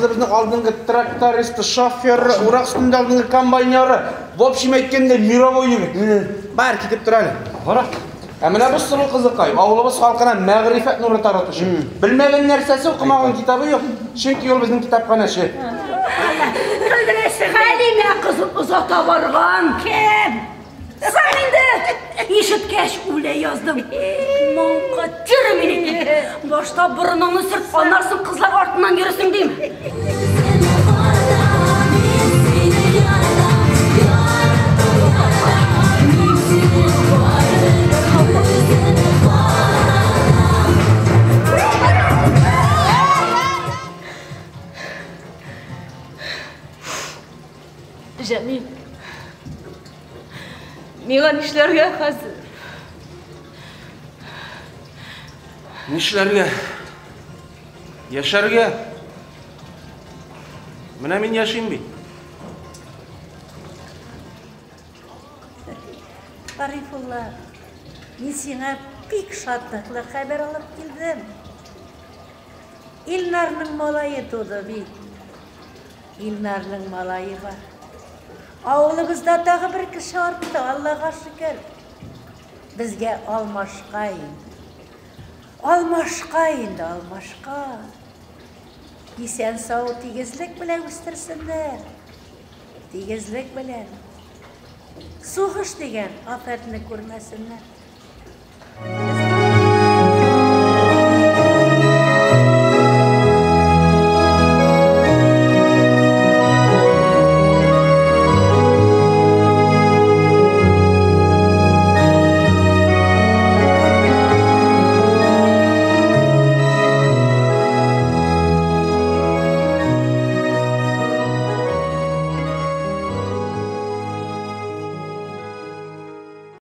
Колхозыбызның алдынгы трактористы, шоферы, урак өстендә алдынгы комбайнеры. В общем әйткәндә, мировой егет. Бар, китеп тор әле. Кара. Ә менә бу сылу кызыкай, авылыбыз халкына мәгърифәт нуры таратучы. Белмәгән нәрсәсе, укымаган китабы юк. Чөнки ул безнең китапханәче. Көлдерәсең. Хәлимә кызын озата барган. Кем? Соң инде! Ишеткәч, үлә яздым. Маңка тире минеке. Башта борыныңны сөрт, аннан соң кызлар артыннан йөресең дим. Җәмил. Миңа нишләргә хәзер? Нишләргә? Яшәргә. Менә мин яшим бит. Гарифулла, мин сиңа бик шатлыклы хәбәр алып килдем. Илнарның малае туды бит. Илнарның малае бар. Авылыбызда тагы бер кеше артты, Аллага шөкер. Безгә алмашка инде. Алмашка инде, алмашка. Исән-сау тигезлек белән үстерсеннәр. Тигезлек белән. Сугыш дигән афәтне күрмәсеннәр.